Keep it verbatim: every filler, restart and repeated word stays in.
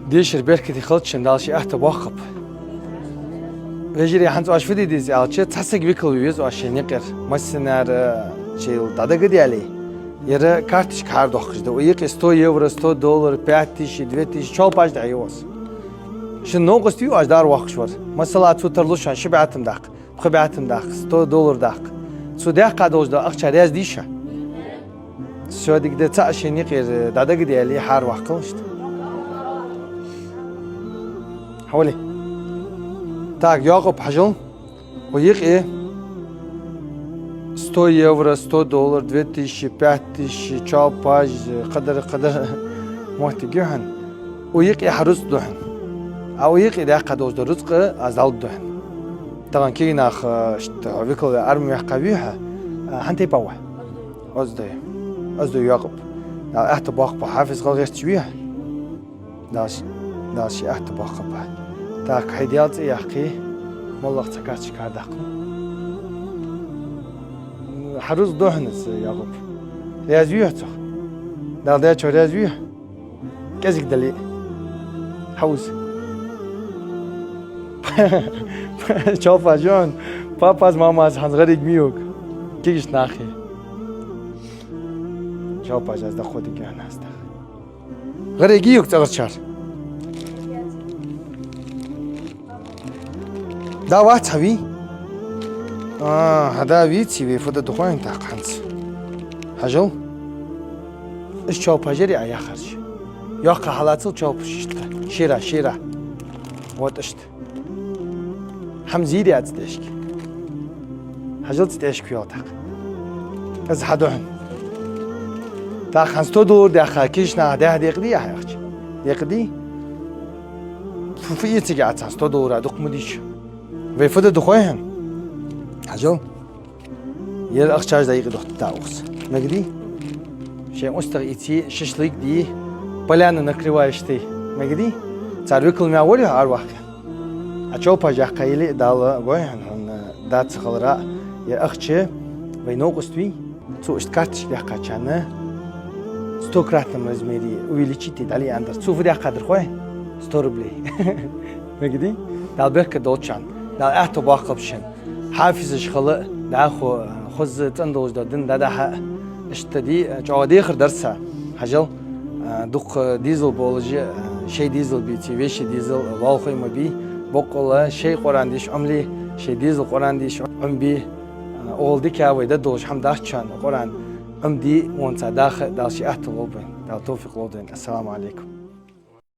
Дешара беркате хилда шун, Дала ший аьттув боаккхалба. Вежарий, хӀанз оаш фу де деза аьлча, цхьа саг викал ве веза оаш шоай юкъера. Массане а шоайла дӀадага а даьле, ер карточка хьарадоаккхаш да. Укх юкъе сто евро, сто доллар, пять тысяч, две тысячи, чоалпаш дӀайо из. Шун новкъост вий оаш дӀавоаккхаш вар? Масала, цо тарлу шоана ши бӀаьттам даккха, пхи бӀаьттам даккха, сто доллар даккха. Цо даьккха долаш дола ахча раьза дий шо? Всё, дика да, цхьа шоай юкъера дӀадага а даьле, хьараваккхал иштта. Хьавола. Так, Якъуб, хьажал. Укх юкъе сто евро, сто доллар, две тысячи, пять тысяч, чоалпаш, кхыдар, кхыдар моттиг я хьона. Укх юкъе хьа рузкъа да хьона. А укх юкъе даьккха долаш дола рузкъа аз дӀалургда хьона. Тахан кагий нах, э, иштта хьо викал ве, арма ваьккха вий хьо, э, хьан тайпа ва хьо? Оздой. Оздой Якъуб. Дала аьттув боаккхалба, хьафиз гӀалгӀайрча вий хьо? Дала ш-, Дала ший аьттув боаккхалба. Так, хьай даьла цӀи яьккхе, моллагӀа цхьа карточка хьарадаккха. Хьа рузкъа да хьона из, Якъуб. Раьза вий хьо цох? Дала даьчох раьза вий хьо? КӀезига дале а. Хьовза. Чоалпаш я хьона, папас, мамас хӀанз гӀарг ма йоаг кагийча наха. Чоалпаш аз дӀакхоачаргья хьона хӀанз тӀаккха. ГӀарг йоаг цӀагӀарчар. Да вац хьа вий? А, хьа да веций, вай фу де деза хой хьона тӀаккха хӀанз. Хьажал. Уж чоалпаш ярий Ӏа яхараш? Йоккха хьалацал чоалпаш иштта. Шера, шера. Вот иштта. ХӀама зийрий Ӏа цӀи тӀехьашка? Хьажал, цӀи тӀехьашка йола тӀаккха. Из хьа да хьона. ТӀаккха хӀанз сто доллар даьккха, кагийча наха даьха декъадий Ӏа ахча? Декъадий? Фу, фу эцаргья Ӏа царна, сто доллара дукха ма дий шо. Вай фу де деза хой хьона? Хьажал. Ер ахчаш дӀаюкъедоттаргда укхаза. Мегадий? Шоай устагӀа ийце, шашлык де, поляна накрываешь тӀа. Мегадий? Цар викал мегаш вар хьо араваккха. А чоалпаш яьккха яле а, Дала гой хьона, хьона дац хилара. Ер ахча вай новкъост вий, цо иштта карточка даьккхачарна в стократном размере увеличить де дӀале аьннадар. Цо фу даьккхадар хой? Сто рублей. Мегадий? Дала беркат долда шоана. Дала аьттув боаккхалба шун. Хьафизаш хила а, дӀахо хоза цӀена долаш дола дин дӀадахьа а, иштта де, чӀоагӀа дехар дар са. Хьажал, а, дукха дезал болаш а, шоай дезал беце, веший дезал лоалахой ма бий. Боккъала шоай Къуръан деша Ӏомале, шоай дезал Къуръан деша Ӏомабе. А, укхал дика вай де долаш хӀама дац шоана, Къуръан Ӏомаде, вонца даха а, Дала ший аьттув лолба вайна, Дала товфикъ лолда вайна. Ассаламу Ӏалайкум.